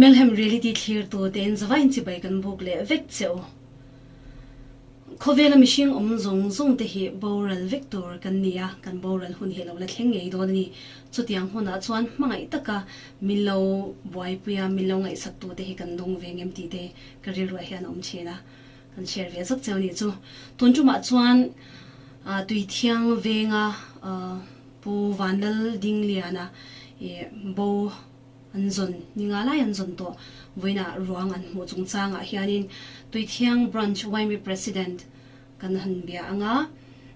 Melhem Reality thlirtu tein zavai in chibai kan buk leh vek che u. Khawvela mihring awm zawng zawng te hi boral vek tur kan ni a, kan boral hun hi a lo la thleng ngei dawn a ni. Chutiang hunah chuan hmangaih taka min lo buaipui a, min lo ngaihsaktu te hi kan nung ve ngem tih te ka rilruah hian a awm thin a, kan share ve zak cheu a nih chu. Tun tumah chuan Tuithiang venga Pu Vanlal Dingliana i bo an zawn ni nga lai an zawn tawh. Vawiinah ruang an hmuh chungchangah hianin Tuithiang Branch yma President kan han bia ang a,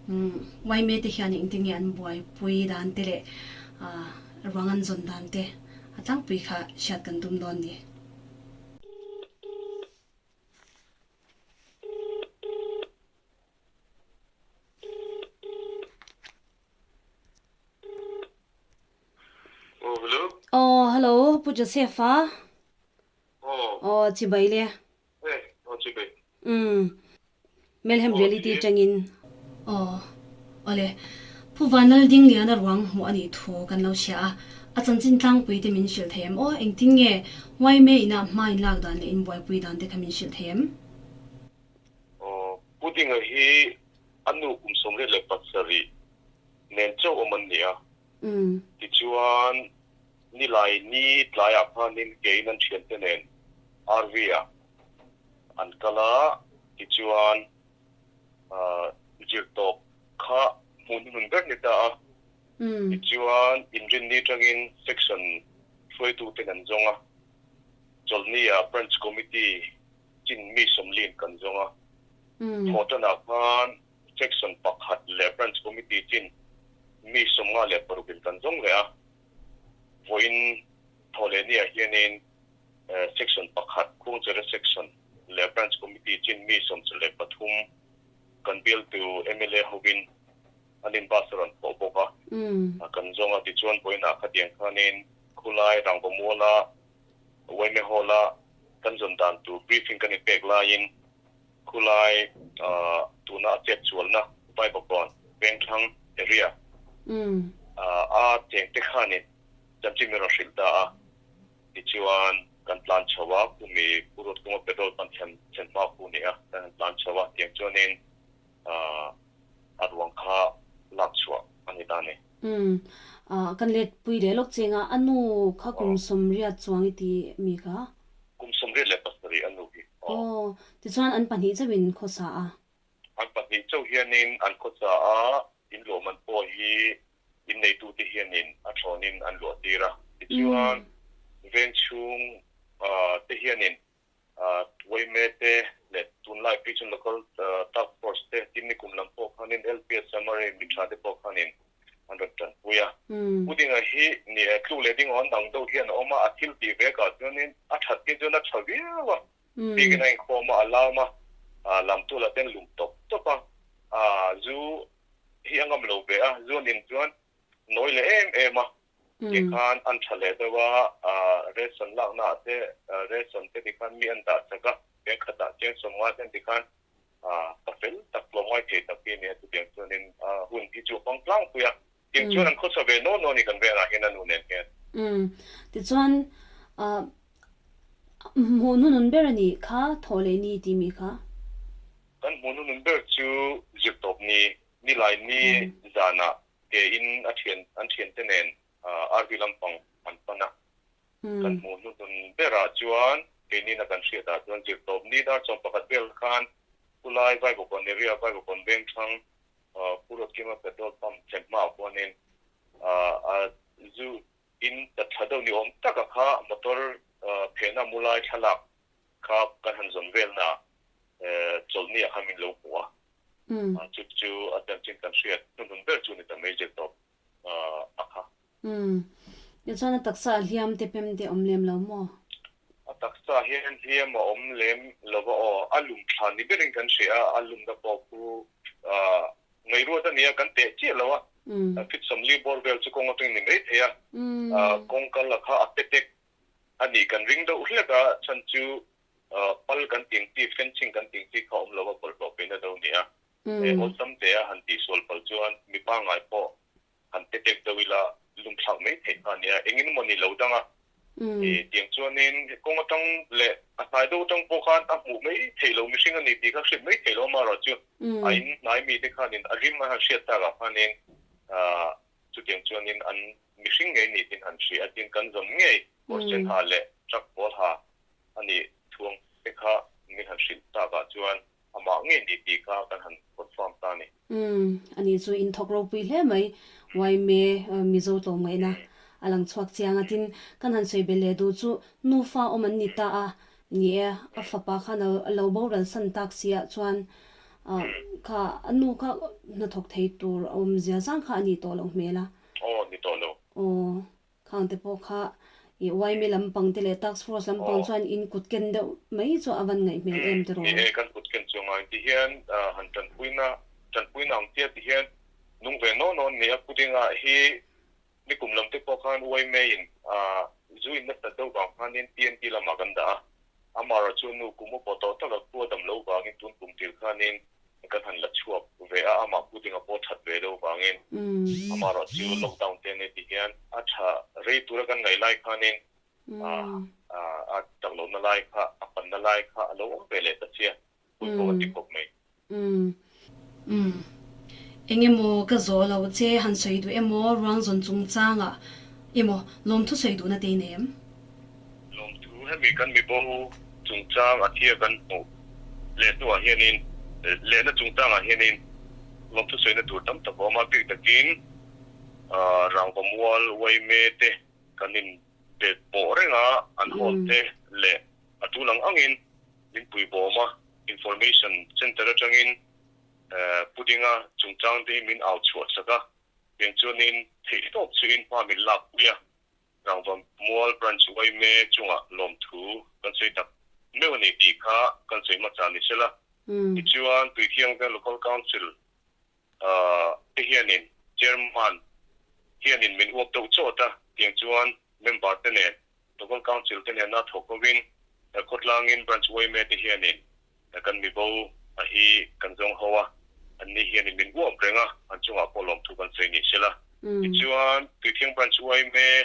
yma te hian engtin nge an buaipui dan te leh ruang an zawn dan te a tlangpui kha hriat kan tum dawn ni. Aw hello. Aw hello Pu Joseph a. Aw. Aw chibai le. Eh aw chibai. Umm Melhem Reality tangin. Aw awle Pu Vanlal Dingliana ruang hmuh a nih thu kan lo hria a, a chanchin tlangpui te min hrilh thei em? Aw engtin nge yma inah hma in lak dan leh in buaipui dan te kha min hrilh thei em? Aw Pu Dinga hi a nu kum 27 nen chauh awm an ni a. Tichuan, nilai ni tlaiah khanin keiin an thiante nen RV-ah an kal a, tichuan zirtawp kha hmuh hnuhnun ber ni ta a. Tichuan, inrinni atangin section hruaituten an zawng a, chawlhnia branch committee chin mi sawmlin kan zawng a, thawhtanah khan Section pakhat leh Branch Committee chin mi 56 in kan zawng leh a, vawiin Thawhlehniah hianin Section pakhat Khuangchera Section leh Branch Committee chin mi 23 kan bialtu mla hovin an in bus a rawn thawh bawk a, kan zawng a. Tichuan vawiinah khatiang khanin khulai Rangvamuala yma Hall-a kan zawn dan tur briefing kan inpek laiin Khulai tuna a chet chualna Vaivakawn Vengthlang area a cheng te khanin chanchin min rawn hrilh ta a, tichuan kan tlan chho a, khumi Pu Ruatkunga petrol pump thlen thlen hma khu ni a, kan han tlan chho a, tiang chuanin a ruang kha lak chhuah a ni ta a ni. Kan let pui leh lawk cheng a, a nu kha kum 80 chuang i ti mi kha? Kum 87 a nu hi. Aw, tichuan an pahnih chauhin khawsa a. An pahnih chauh hianin an khawsa a, in luahman pawh hi in neitute hianin a thlawnin an luah tir a. Tichuan veng chhung te hianin yma te leh tunlai phei chuan local task force te, tin nikum lam pawh khanin LPS Summary mi tha te pawh khanin an rawn tanpui a. Pu Dinga hi ni e, tluk leh ding awn dang deuh hian a awm a, a thil tih vek ah chuanin a that hi chuan a tha viau a, bikin a inkhawm a, a lam a, lamtulah te an lum tawp tawp a, zu hi a ngam lo ve a, zu an in chuan nawi leh em em a, tikhan an tha leh deuh a, ration lakna ah te ration te tikhan mi an dah chak a, vengkhatah chiang 50 te an tikhan Ka fel tak tlawmngai thei tak hi a nia chutiang chuanin hun hi chu a hmang tlangpui a, tiang chuan an khawsa ve nawn nawn i kan vengah hian a nu nen hian. Umm tichuan hmuh hnunun ber a nih kha thawh leh ni tih mi kha? Kan hmuh hnunun ber chu zirtawp ni, nilai ni zanah ke in a thian an thiante nen RV lampang an pan a, Kan hmuh hnuhnun berah chuan keinina kan hriatah chuan zirtawp ni dar 11 vel khan Khulai Vaivakawn area Vaivakawn Vengthlang Pu Ruatkima petrol pump thlen hmaah khuanin a zu in ta tha deuh ni awm taka kha motor phehna mu lai thlalak kha kan han zawn velna chawlhni ah khan min lo hmu a, chu chu a chanchin kan hriat hnuhnun ber chu ni ta mai zirtawp a kha. Umm. Tichuan a taksa ah hliam te pem te awm lem lo maw? A taksa hian hliam a awm lem lo va aw. A lum thla ni berin kan hria a, a lumna pawh khu ngaihruat a nia, kan teh chiah lo a. Fit 40 bawr vel chu kawng atangin ni mai thei a. Kawng kal a kha a petek a nih kan ring deuh hlek a, chhan chu pal kan tih ang chi, fencing kan tih ang chi kha awm lo a, bawlhhlawh peihna deuh a ni a. Awlsam te a han tihsual palh chuan mipa ngai pawh Han te tek deuh ila lum thlak mai theih kha a nia, engin emaw ni lo dang a, Tiang chuanin kawng atang leh a hnai deuh atang pawh khan a hmuh mai theih loh mihring a ni tih kha hriat mai theih loh amaherawhchu a in hnai mite khanin a rim a han hriat takah khanin chutiang chuanin an mihring ngei ni tin han hria a, tin kan zawn ngei kawr sen ha leh truck pawl ha a nih thuang te kha min han hrilh takah chuan amah ngei ni tih kha kan han confirm ta a ni. Umm, ani chu in thawk ropui hle mai. Yma Mizo tlawmngaihna a lang chhuak chiang a, tin kan han sawi belh leh duh chu nufa awm an ni ta a, ni e, a fapa khan a lo boral san tak si ah chuan kha a nu kha hnathawk thei tur a awm zia zang kha a nih tawh loh hmel a. Aw, ni tawh lo. Aw, Khang te pawh kha i YMA lampang te leh Task Force lampang chuan in kut ken deuh mai chu a van ngaih hmel em tiraw? Ni e, kan kut ken chu a ngai ti hian han tanpuina tanpuina ang tia ti hian nung ve nawn nawn ni a, pudingah hi nikum lam te pawh khan YMA in zu in nasat deuh vang khanin TNT lamah kan dah a, amaherawh chu nu kum upa tawh tak a khua dam lo vangin tun kum tir khanin kan han la chhuak ve a, amah pu ding a pawh that ve deuh vangin amaherawh chu lockdown te nei ti hian a tha rei tura kan ngaih lai khanin a chak lohna lai kha a panna lai kha a lo awm ve leh ta sia, pui pawh a ti khawp mai. Umm. Engemaw ka zawh loh che han sawi duh emaw ruang zawn chungchangah emaw lawmthu sawi duhna te i nei em? Lawmthu hemi kan mibo chungchang a thia kan hmuh leh hnuah hianin lehna chungchangah hianin lawmthu sawina tur tam tak a awm a, bik takin rangva mual uaime te kan in bet pawh reng a, an hawn te leh a tul ang angin min pui bawm a, information center atangin pudinga chungchang te hi min au chhuah sak a, tiang chuanin theihtawp chuin hma min lak pui a. Rangva Mual Branch Uaime chungah lawmthu kan sawi tak meuh a ni tih kha kan sawi hmasa ni sela. Tichuan, Tuithiangveng Local Council te hianin Chairman hianin min uap deuh chawt a, tiang chuan member te nen Local Council te nena thawk hovin khawtlangin Branch Uaime te hianin kan mibo a hi kan zawng ho a, anni hianin min uap reng a, an chungah pawh lawmthu kan sawi ni sela. Tichuan, Tuithiang Branch yma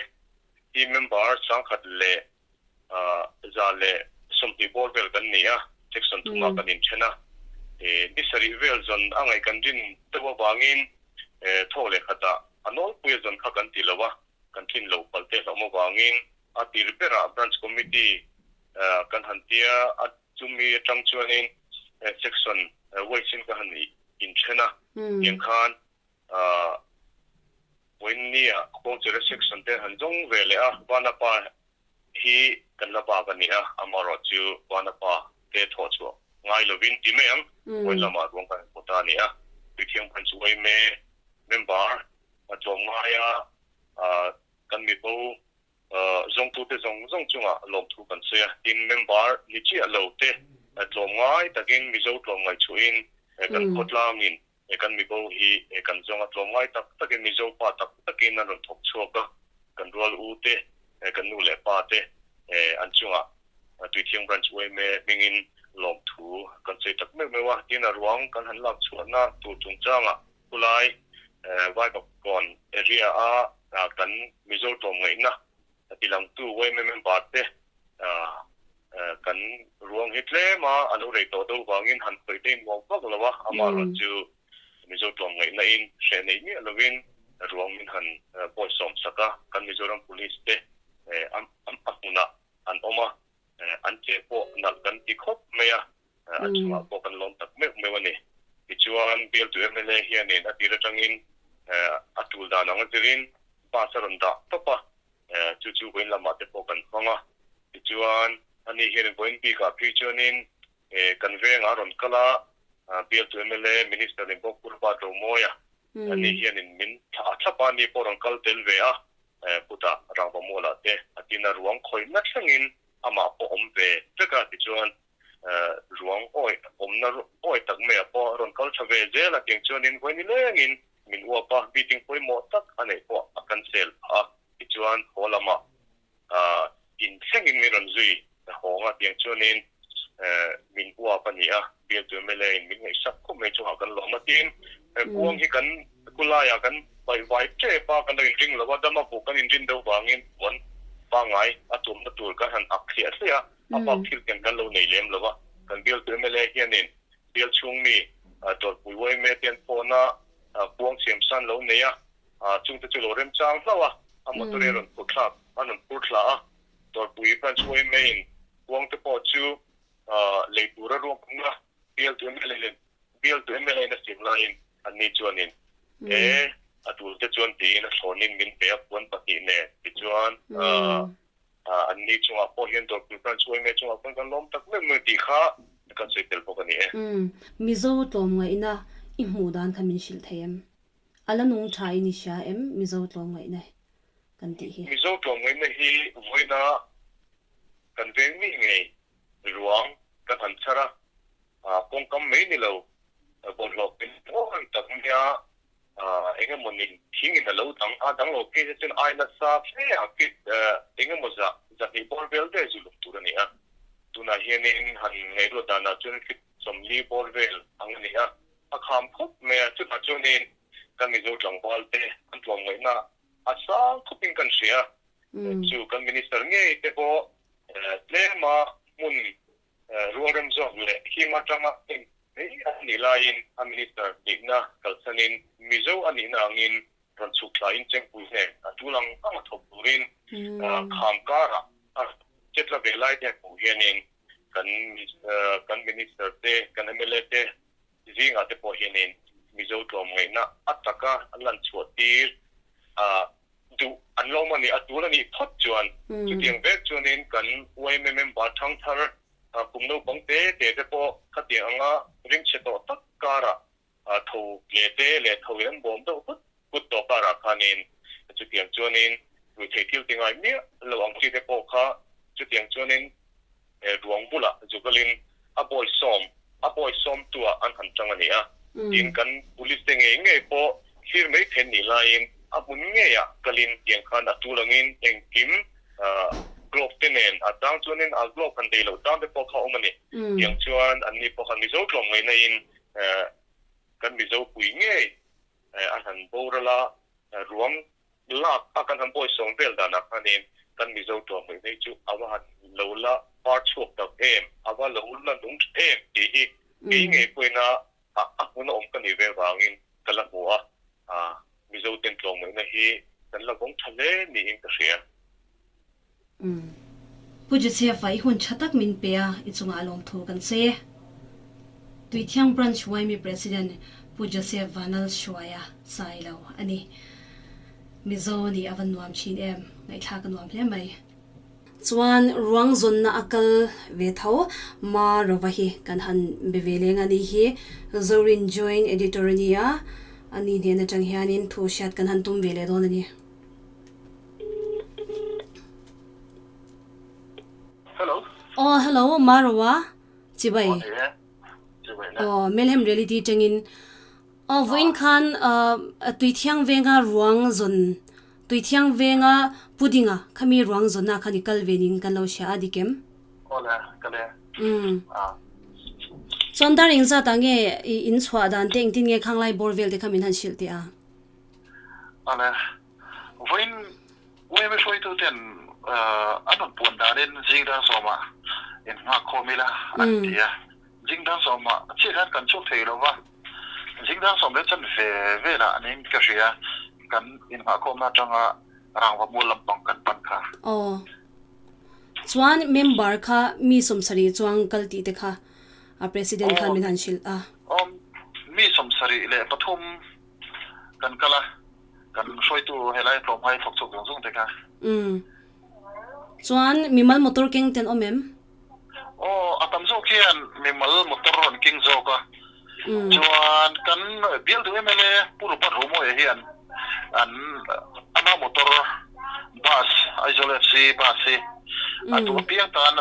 team member 1120 bawr vel kan ni a, section thumah kan inthen a. Ni sarih vel zawn a ngaih kan rin deuh avangin thawk leh khatah a nawlpuia zawn kha kan ti lo a, kan tlin lo palh te hlauhma vangin a tir berah Branch Committee kan han tia a, chumi atang chuanin section wise in ka han inthen a, tiang khan Vawiinnia Kawngchera section te han zawng ve leh a, Vanapa hi kan la bak a ni a, amaherawh chu Vanapa te thawh chhuah ngai lovin ti mai ang, vawiin lamah ruang kan han hmu ta a ni a, Tuithiang Branch yma member a tlawm ngai a, kan mibo zawngtute zawng zawng chungah lawmthu kan sawi a, tin member ni chiah lo te tlawm ngai takin Mizo tlawm ngaihchhuahin kan khawtlangin He kan mibo hi he kan zawnga tlawmngai tak takin Mizo pa tak takin an rawn thawk chhuak a, kan rual u te, kan nu leh pa te an chungah Tuithiang Branch yma hmingin lawmthu kan sawi tak meuh meuh a, tin a ruang kan han lak chhuahna tur chungchangah khulai Vaivakawn area a kan Mizo tlawmngaihna tilangtu yma member te kan ruang hi tlem a, a lo rei tawh deuh vangin han khawih te in uang vak lo a, amaherawh chu Mizo tlawmngaihna in hreh nei miah lovin ruang min han bawihsawm sak a, kan Mizoram Police te a hmunah an awm a, an che pawh nalh kan ti khawp mai a, a chungah pawh kan lawm tak meuh meuh a ni. Tichuan bialtu mla hianin a tir atangin a tul dan ang a zirin bus a rawn dah tawp a, Chu chu vawiin lamah te pawh kan hmang a, tichuan ani hian vawiin bikah phei chuanin kan vengah a rawn kal a, bialtu mla Minister ni bawk Pu Robert Romawia ani hianin min thlah a thlap a, ani pawh rawn kal tel ve a, putah Rangva Mualah te a tin a ruang khawihna thlengin amah pawh awm ve vek a, tichuan ruang awi awmna awi tak maiah pawh a rawn kal tha ve zel a, tiang chuanin vawiin nilengin min uap a, meeting pawimawh tak a neih pawh a cancel phah a, tichuan haw lamah in thlengin min rawn zui hawng a, tiang chuanin min uap a ni a, bialtu mla in min ngaihsak khawp mai chungah kan lawm a, tin kuang hi kan kulaiah kan paih vai tep a, kan lo inring lo a, dama buk kan inrin deuh vangin puan. pangngai a tumna tur kan han ak thliah thliah a, a bak thil ken kan lo nei lem lo a. Kan bialtu mla hianin bial chhung mi Dawrpui yma te an phone a, kuang siam san lo nei a, chungte chu lo remchang hlauh a, a motor hi a rawn phur thlak, a rawn phur thla a. Dawrpui branch yma in kuangte pawh chu lei tura ruahmanna bialtu mla nen Bialtu mla in a sim laiin anni chuanin e a tulte chuan tiin a thlawnin min pe a puan pahnih nen tichuan anni chungah pawh hian Dawrpui Branch yma chungah pawhin kan lawm tak meuh meuh tih kha kan sawi tel bawk a ni e. Mizo tlawmngaihna i hmuh dan kha min hrilh thei em? A la nung tha in i hria em Mizo tlawmngaihna kan tih hi? Mizo tlawmngaihna hi vawiina kan veng mi ngei ruang kan han chhar a, Kawngkam mai ni lo, bawlhhlawh pin ngawi tak nia eng emaw ni thingin a lo dang a, dang lo phei hi chuan ai nasa hle a, feet eng emaw zah zahnih bawr vel vel zu lum tur a ni a. Tunah hianin han ngaihruat danah chuan feet 40 bawr vel ang a ni a, a kham khawp mai a, chutah chuanin kan Mizo tlangval te an tlawmngaihna a sang khawpin kan hria a, chu kan Minister ngei te pawh tlema hmun Rualrem zawk leh him atanga en mai a nih laiin a Minister nihna kalsanin Mizo a nihna angin rawn chhuk thlaiin Chengpui nen a tul ang ang a thawk turin kham karah a chetla ve lai te hmuh hianin kan kan Minister te kan mla te zingah te pawh hianin Mizo tlawmngaihna a taka lan chhuah tir a duh an lo awm a ni, a tul a nih phawt chuan chutiang vek chuanin kan yma member thangthar kum naupang te te te pawh khatiang anga rimchhe tawh tak karah tho leh te leh tho in an bawm deuh vut vut tawh karah khanin chutiang chuanin ruihtheih thil ti ngai miah lo ang chi te pawh kha chutiang chuanin ruang bulah zukalin a bawisawm a bawisawmtuah an han tang a ni a. Tin, kan police te ngei ngei pawh thlir mai theih nih laiin a hmun ngeiah kalin tiang khan a tul angin engkim glove te nen a chang chuanin a glove han dei loh chang te pawh kha a awm a ni. Tiang chuan anni pawh khan Mizo tlawm ngaihna-in kan Mizo pui ngei a han boral a, ruang lak a kan han bawisawm vel danah khanin kan Mizo tuahhmuih mai chu a va han lo la par chhuak tak em, a va lo la nung tha em tih hi kei ngei pawhin a a hmun a awm ka nih ve vangin ka la hmu a, Mizo ten tlawmngaihna hi kan la vawng tha hle niin ka hria. Pu Joseph-a i hun tha tak min pe a, i chungah lawmthu kan sawi e. Tuithiang Branch yma President Pu Joseph Vanal Hruaia sai lo a ni. Mizo nih a va nuam thin em, ngaihthlak a nuam hle mai. Chuan ruang zawnna a kal ve tho, Ma Rova hi kan han be ve leng a ni hi. Zorin Joint Editor a ni a, a ni hnen atang hianin thu hriat kan han tum ve leh dawn a ni. Hello. Aw hello Maroa chibai. Aw ni e. Chibai le. Aw Melhem reality tangin aw vawiin khan Tuithiang venga ruang zawn Tuithiang venga pudinga khami ruang zawnah khan i kal ve ning kan lo hria a dik em? Aw le kal e. Umm. Chuan dar engzat ah nge i in chhuah dan te engtin nge khanglai bawr vel te kha min han hrilh teh a? Aw le. Vawiin yma hruaituten an rawn puan danin zing dar sawmah in nghak khawm ila an ti a, zing dar sawmah chiah khan kan chhuak thei lo va, zing dar sawm leh chan ve velah aniin ka hria kan innghah khawmna atanga rangva mual lampang kan pan kha. Aw. Chuan member kha mi 70 chuang kal tih te kha a president khan min han hrilh a. Aw, mi 73 kan kal a. Kan hruaitu helai tlawmngai thawk chhuak zawng zawng te kha. Umm. Chuan mimal motor keng ten awm em? Aw, a tam zawk hian mimal motor rawn keng zawk a. Chuan kan bialtu mla Pu Robert Romawia hian an ama motor bus Aizawl FC bus hi a duh apiang tan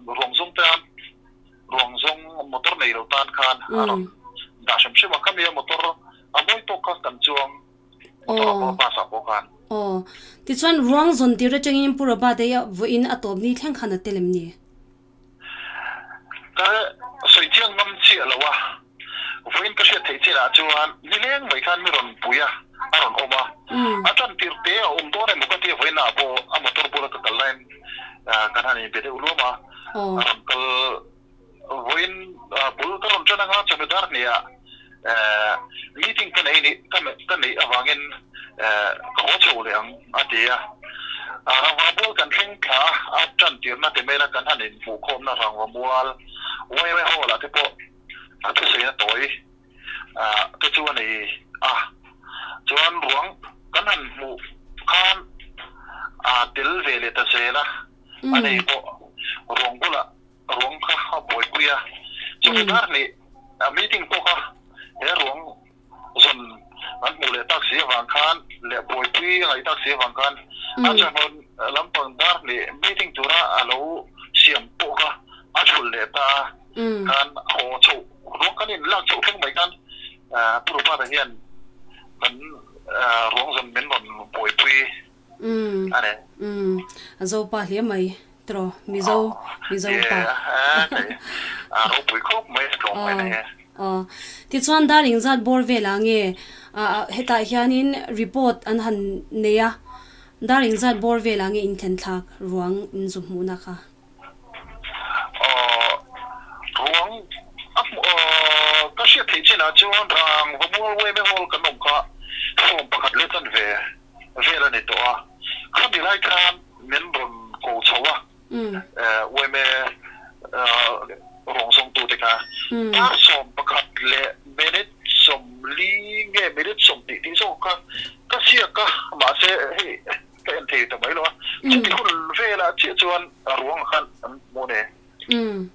ruang zawng tan ruang zawng motor nei lo tan khan a rawn dah hrim hrim a. Khami a motor A mawi tawk kha kan chuang motor ah pawh bus ah pawh khan. Aw. Tichuan ruang zawn tir atangin Pu Robert a vawiin a tawp ni thleng khan a tel em ni? Ka sawi chiang ngam chiah lo a. Vawiin ka hriat theih chinah chuan nileng mai khan mi rawn pui a, a rawn awm a. A tan tirh te a awm dawn emaw ka tia vawiin ah pawh a motor bula ka kal laiin kan han inbe deuh luam a, a rawn kal vawiin bul ka rawn tan anga chawhnu dar hniah meeting ka nei ka neih avangin ka haw chho leh ang a ti a. Rangva mual kan thleng thla a, a tan tirhna te maila kan han inhmuhkhawmna Rangva mual YMA Hall ah te pawh a thusawiin a tawi te chu a nei a, chuan ruang kan han hmuh khan a tel ve leh ta zel a, a nei pawh ruang bulah ruang kha a buaipui a, chumi dar hnih meeting pawh kha he ruang zawn an hmuh leh tak si avang khan leh buaipui a ngaih tak si avang khan a chawhnu lampang dar hnih meeting tura a lo siam pawh kha a thulh leh ta a. Khan haw chhoh ruang kan in lak chhoh thleng mai khan Pu Rupata hian kan ruang zawn min rawn buaipui a ni. A Zopa hle mai tiraw Mizo Mizo pa. A ropui khawp mai a tlawm mai na hi. Tichuan dar engzat bawr velah nge hetah hianin report an han nei a, dar engzat bawr velah nge inthlen thlak ruang inzu hmuhna kha? Ruang a hmuh ka hriat theih chinah chuan rang Vamual Weme Hall kan awm kha form pakhat leh chan ve vel a ni tawh a, khami lai khan min rawn ko chho a, Weme ruang zawngtute kha dar 11 leh minute 40 nge minute 20 tih zawk kha ka siak a, mahse hei Ka en thei ta mai lo a, chuti hun velah chiah chuan a ruang khan an hmu a ni. Umm.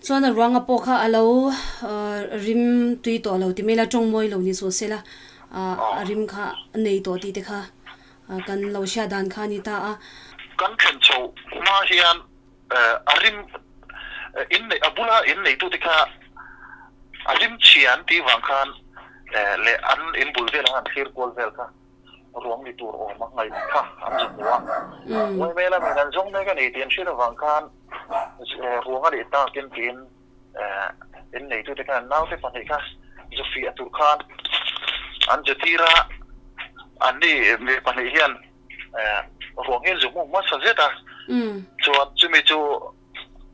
Chuan a ruanga pawh kha a lo rim tui tawh lo ti mai la, tawng mawi lo ni chu se la, a rim kha a nei tawh tih te kha kan lo hriat dan kha a ni ta a. Kan thlen chho hma hian a rim inneih a bula inneitute kha a rim chhia an tih vang khan leh an inbul vel ang an thlir kual vel kha. ruang ni tur awm a ngaih kha an zu hmu a. Ngawi lam in an zawng mek a ni tih an hriat avang khan ruang a nih takin tiin in neitute khan an naute pahnih kha zu fiah tur khan an zu tir a, anni mi pahnih hian ruang hi an zu hmu hmasa zet a, chuan chumi chu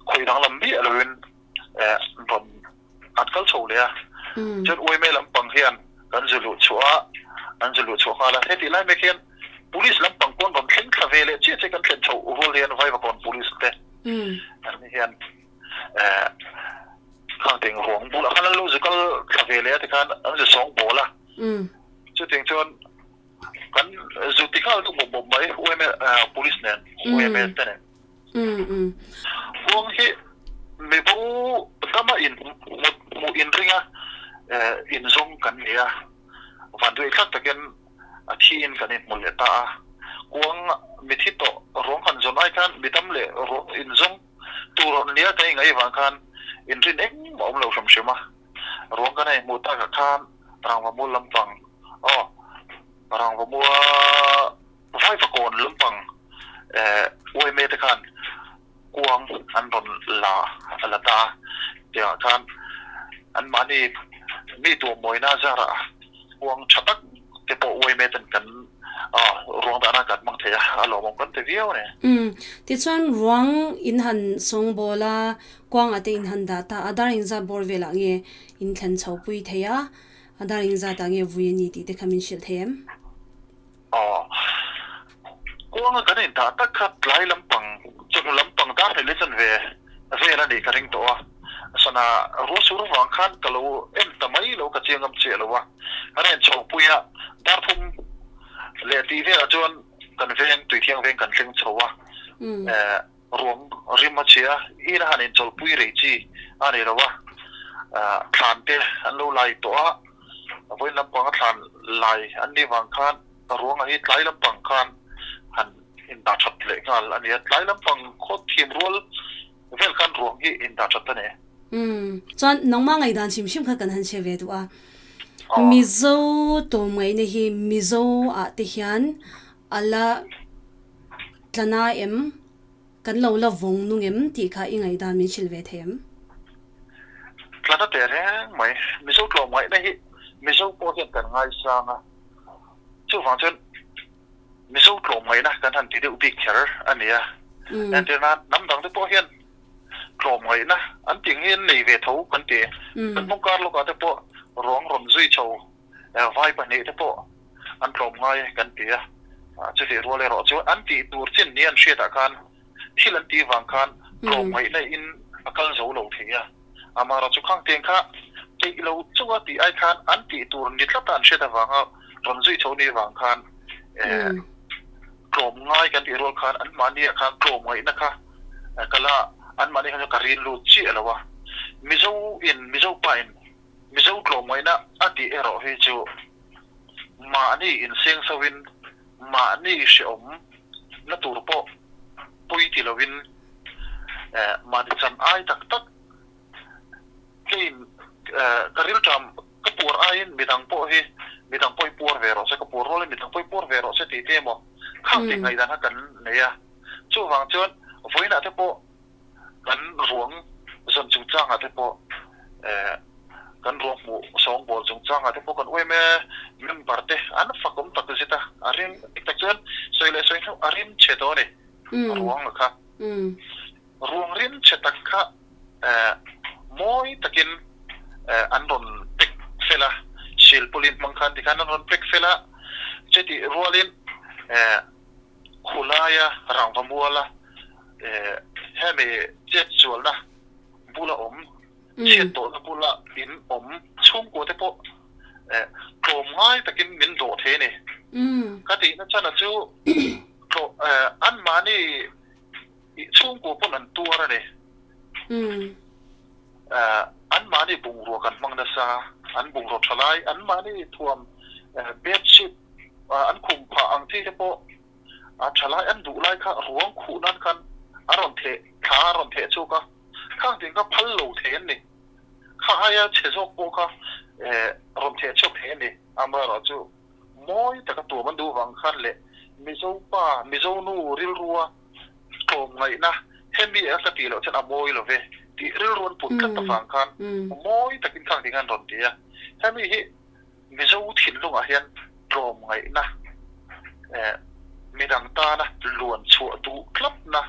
khawi danglam miah loin rawn An kal chho leh a, chuan uaime lampang hian kan zu luh chhuah a, an zu luh chhuah nghal a. Hetih lai mek hian Police lampang pawn rawn thleng thla ve leh chiah chiah kan thlen chhoh rual hian Vaivakawn Police te an ni hian khang teng ruang bulah khan an lo zu kal thla ve leh a tikhan an zu sawng bawl a. Chutiang chuan kan zu ti nghal deuh mawp mawp mai uaime Police nen uaime te nen. Huang hi mibo dama in hmuh inringa inzawng kan ni a, vanduai thlak takin a thiin kan inhmu leh ta a. Kuang mithi tawh ruang han zawn ai khan midam leh ruang inzawng tur rawn nia kan ingaih vang khan inrin engmah awm lo hrim hrim a. Ruang kan hei hmuh takah khan Rangvamul lampang aw Rangvamua Vaivakawn lampang uaime te khan kuang an rawn la a la ta a, tiangah khan anmahni mi tuahmawina zarah kuang tha tak te pawh uaime ten kan ruang dahna kan hmang thei a, a lawmawm kan ti viau a ni. Umm, tichuan ruang in han sawngbawl a, kuangah te in han dah ta a, dar engzat bawr velah nge in thlen chho pui thei a, a dar engzatah nge vui a ni tih te kha min hrilh thei em? Aw. Kuanga kan indah tak kha tlai lampang, chawhnu lampang dar hnih leh chan ve vel a nih ka ring tawh a. Sana ruah sur vang khan ka lo en ta mai lo, ka chiang ngam chiah lo a. Kan en chho pui a, dar thum leh tih velah chuan kan veng, Tuithiang veng kan thleng chho a. Ruang rim a chhia, ina han inchawlhpui rei chi a ni lo a, thlan te an lo lai tawh a, vawiin lampanga thlan lai an nih vang khan ruanga hi tlai lampang khan han indah that leh nghal a ni a, tlai lampang khaw thim rual vel khan ruang hi indah that a ni. Umm, chuan nangmah ngaihdan hrim hrim kha kan han hre ve duh a, Mizo tawmngaihna hi Mizo ah te hian a la Tlana em? Kan lo la vawng nung em tih kha i ngaihdan min hrilh ve thei em? Tla na teh reng mai. Mizo tlawmngaihna hi Mizo pawh hian kan ngaisang a, chuvang chuan Mizo tlawmngaihna kan han ti deuh bik kher a ni a. Entir nan hnam dang te pawh hian tlawmngaihna an tih hi an nei ve tho kan ti. Kan hnung kar lawkah te pawh ruang rawn zui chho vai pahnih te pawh an tlawmngai kan ti a. Chutih rual erawh chuan an tih tur chin ni an hriatah khan thil an tih vang khan tlawmngaihna in a kal zo lo thei a. Amaherawhchu khang tiang kha peih lo chunga tih ai khan an tih tur ni tlata an hriat avanga rawn zui chho ni vang khan tlawmngai kan tih rual khan anmahniah khan tlawmngaihna kha kala anmahni khan ka rin lut chiah lo a. Mizo in Mizo pa in Mizo tlawmngaihna a tih erawh hi chu mahni inseng so in mahni hreawm na tur pawh pawi ti lovin mahni chan ai tak tak keiin ka rilṭam ka puar aiin midang pawh hi midang pawh hi puar ve rawh se, ka puar rualin midang pawh hi puar ve rawh se tih te emaw khang tih ngaihdan kha kan nei a. Chuvang chuan vawiinah te pawh kan ruang zawn chungchangah te pawh kan ruang hmuh sawngbawl chungchangah te pawh kan uaime member te an fakawm tak zet a, a rim dik tak chuan sawi leh sawi hnu a rim chhe tawh a ni ruang kha. Ruang rim chhe tak kha mawi takin an rawn pack fel a, silpawlin hmang khan tikhan an rawn pack fel a, chutih rualin Khulaia rangva muala hemi chet sualna bula awm, chhiat tawhna bula in awm chhungkua te pawh tlawm ngai takin min dawh thei a ni. Ka tihna chana chu anmahni chhungkua pawn an tuar a ni. Anmahni bungrua kan hmang nasa, an bungraw tha lai, anmahni thuam bedsheet an khum phah ang chi te pawh a tha lai an duh lai kha ruang khuh nan khan a rawn theh thla a rawn theh chhuak a, khang ting kha phal lo thei an ni. Kha aia chhe zawk pawh kha rawn theh chhuak thei an ni. Amaherawhchu mawi taka tuam an duh vang khan leh Mizo pa, Mizo nu rilrua tlawmngaihna hemi a ka tih loh chuan a mawi lo ve tih rilru an put tlat avang khan mawi takin khang ting an rawn ti a. Hemi hi Mizo thinlungah hian tlawmngaihna eh midang tana luan chhuah duh tlatna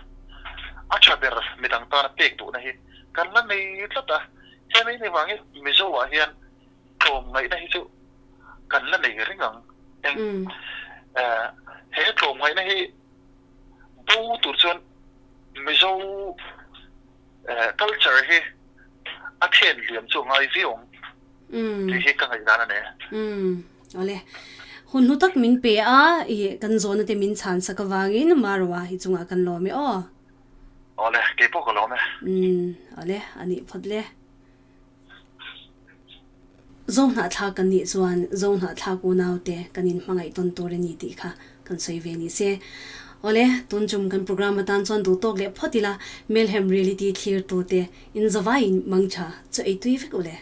a tha ber midang tana pek duhna hi kan la nei tlat a. Hemi ni vangin Mizo-ah hian tlawmngaihna hi chu kan la nei reng ang. Eng eh he tlawmngaihna hi bo tur chuan Mizo culture hi a then liam chu a ngai viau ang tih hi ka ngaihdan a ni. Umm awle. Hun hlu tak min pe a, i kan zawhna te min chhan sak avangin Marwa hi chungah kan lawm e aw. Awle, kei pawh ka lawm e. Umm awle, a nih phawt le. Zohnahthlak kan nih chuan Zohnahthlak unaute kan inhmangaih tawn tur a ni tih kha kan sawi ve ni se. Awle, tun chum kan program atan chuan duh tawk leh phawt ila, Melhem Reality thlir tute in zavaiin mangtha chu ei tui vek u le.